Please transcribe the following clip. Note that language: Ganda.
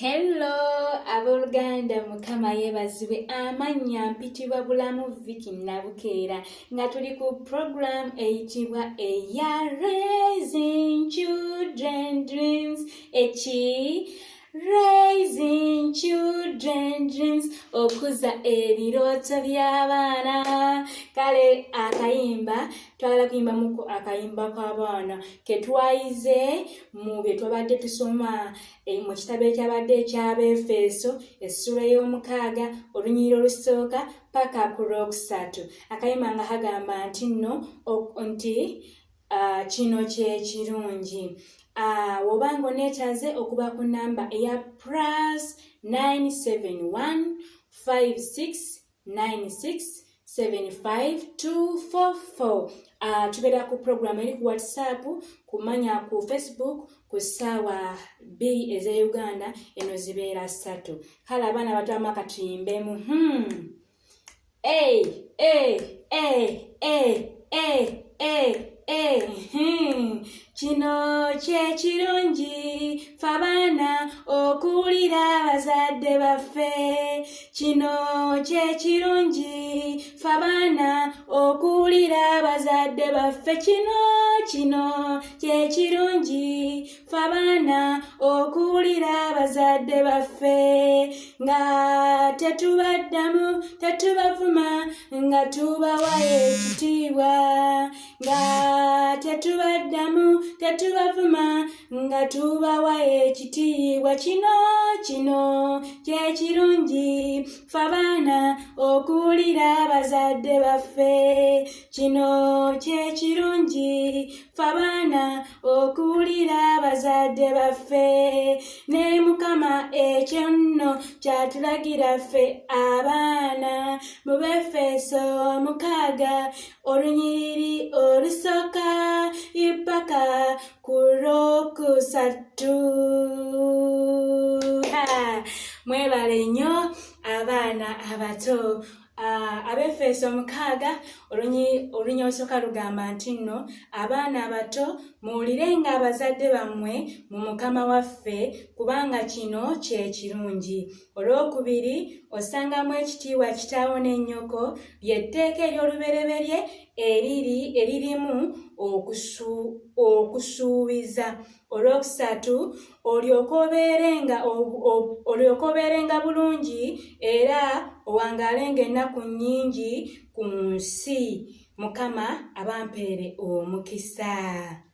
Hello abooluganda, Mukama yeebazibwe. Amannya mpitibwa Bulamu Vicky Nabukeera, nga tuli ku program eyitibwa eya Raising Children Dreams. Eki Raising Children Dreams, okuza ebirooto by'abaana. Kale akayimba twagala kuyimbamuko akayimba k'abaana ke twayize mu bye twabadde tusoma mu kitabo ekyabadde eky'Abeefeso, essula ey'omukaaga, olunyiriri olusooka paka ku lwokusatu. Akayimba nga kagamba nti nno nti kino kye kirungi. Woba nga oneetaaze okuba ku namba eya +971 56 96 75244. Tubeera ku program eri ku WhatsApp, kumanya ku Facebook ku ssaawa 2 ez'e Uganda, eno zibeera 3. Kale abaana bato amaka tuyimbemu. Hey, hey, hey, hey, hey, hey, hey. Kino kye kirungi fe abaana okuwulira abazadde baffe. Kino kye kirungi fe abaana okuwulira abazadde baffe. Kino kye kirungi fe abaana okuwulira abazadde baffe, nga tetubaddamu, tetubavuma, nga tubawa ekitiibwa, nga tetubaddamu, tetubavuma, nga tubawa ekitiibwa. Kino kye kirungi fe abaana okuwulira abazadde baffe. Kino kye kirungi fe abaana okuwulira abazadde baffe. Ne Mukama ekyo nno kyatulagira ffe abaana mu Befeso 6, olunyiriri olusooka ipaka ku lwokusatu. Mwebale nnyo abaana abato. Abefeso 6, olunyiriri olusooka lugamba nti nno, "Abaana abato, muwulirenga abazadde bammwe mu Mukama waffe, kubanga kino kye kirungi." Olwokubiri, "Ossangamu ekitiibwa kitaawo ne nnyoko," ly'etteeka ery'olubereberye eriri eririmu okusuubiza. Olwokusatu, "Olyoke obeerenga bulungi era owangaalenga ennaku nnyingi ku nsi." Mukama abampeere omukisa.